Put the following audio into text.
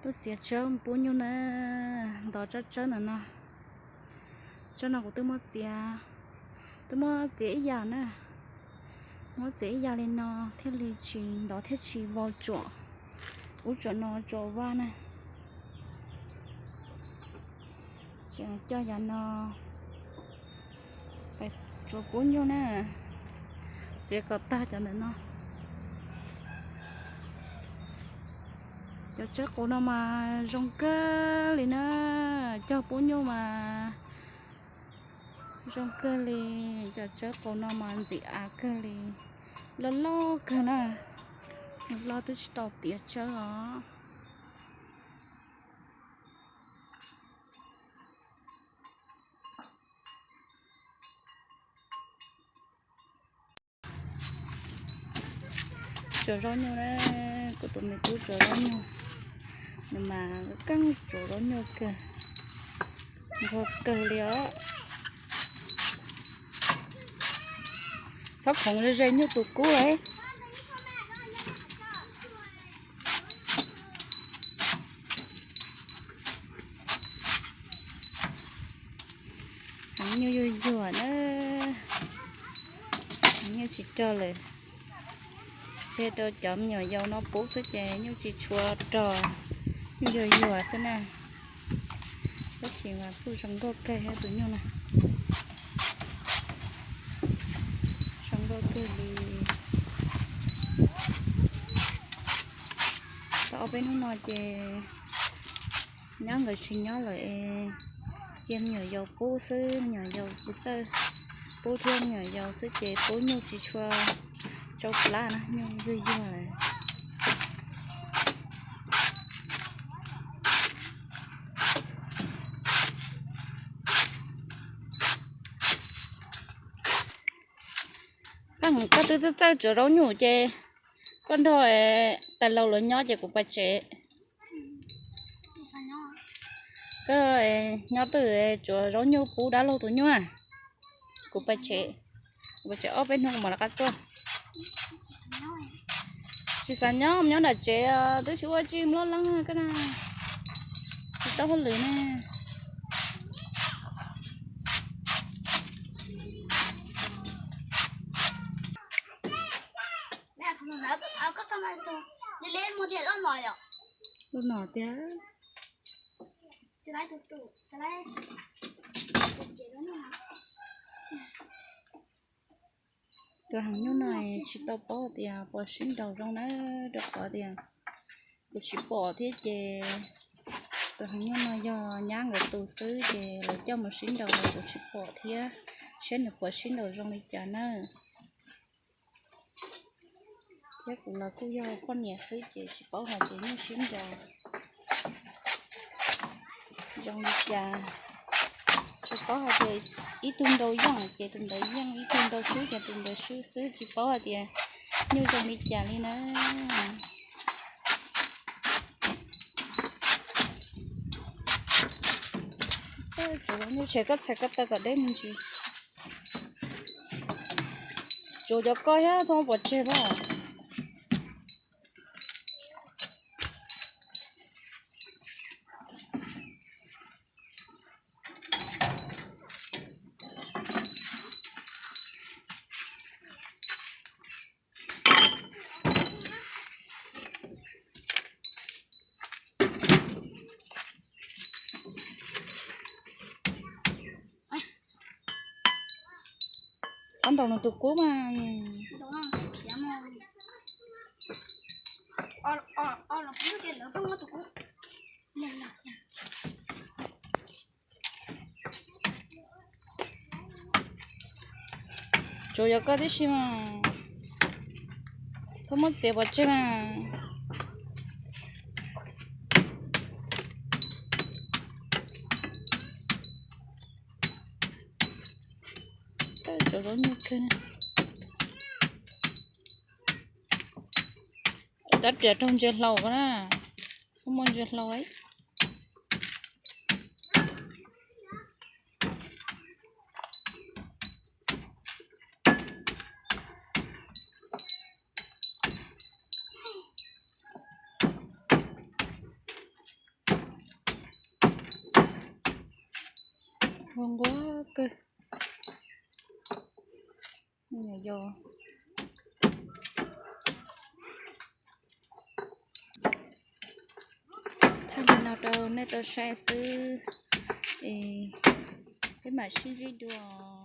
Tuaj txiav tsawb pub nyuj na, ntov tsawb tsawb ntawm no. Tsawb no kuv twb muab txiav, twb muab txiav ib yam na, muab txiav ib yam li no thiaj li tsis ntov thiab tsis vau tsuam ub tsuam no tsuam vaj na. Coj yav no tsuav pub nyuj na, txiav kom tag cov ntawm no. Cov tsawb qus no mas zoo kawg li na, cog pub nyuj mas zoo kawg li. Cov tsawb qus no mas ntxim av kawg li, loj loj kawg na, loj twb tsis tau tiav tsawb os. Tsuav zaub nyuj na, kuv tus me tub tsuav zaub nyuj, nws mas keej tsuav zaub nyuj kawg, nquag kawg li os. Txhob khoov ze ze nyuj tus kub. Heev, nyuj yuag yuag na, nyuj tsis rog lawm. Tseg rau cov me nyuam yaus no pub xwb ces nyuj tsis tshua rog, nyuj yuag yuag xwb na. Tab sis mas kuj zoo nkauj kawg thiab tus nyuj na, zoo nkauj kawg li. Tau ob peb hnub no ces nyob nkawd tsis nyob lawm es cia me nyuam yaus pub xwb, me nyuam yaus tsis txawj pub thiab, me nyuam yaus xwb ces pub nyuj tsis tshua tsau plab na, nyuj yuag yuag lawm. Koj twb txawj txawj tsuav zaub nyuj ces koj nrog tais laus lawv nyob ces kuv pais tsev. Koj nyob twj tsuav zaub nyuj pub dab laug tus nyuj. Kuv pais tsev, kuv pais tsev ob peb hnub kuv mam rov qab tuaj. Tsis xav nyob, nyob nram tsev twb tsis ua tsi, loj leeb koj na, tsis tau hauj lwm ne. Lub no tiag. Tus heev nyuj no tsis tau paub tias puas sib nraus zoo na, rau qhov tias kuv tsis pom thiab ces tus heev nyuj no yog nyab nkawd tus xwb ces lawv coj mus sib nraus los kuv tsis pom thiab, seb nws puas sib nraus zoo li cas na. Thiab kuv los kuj yog poj niam xwb ces tsis paub hais tias nyuj sib nraus zoo li cas. Tsis paub hais tias ib tug nraus yeej ces tus ntawd yeej, ib tug nraus swb ces tus ntawd swb xwb, tsis paub hais tias nyuj zoo li cas li na. Tsuav nyuj tshem koj txhais ko taw kom deb me ntsis. Tsuav cov koj thiab txhob pov tseg pob. Txhob ntaus nws tus kub mas. Tsuav yog koj tib si mas, txhob muab txiav pov tseg mas. Tsuav zaub nyuj kawg. Rab riam raug ntsia hlau ko na, muaj ntsia hlau lawm. Nquag nquag kawg. Yog thaj li no rau nej tau saib xwb, peb mam sib ntsib dua.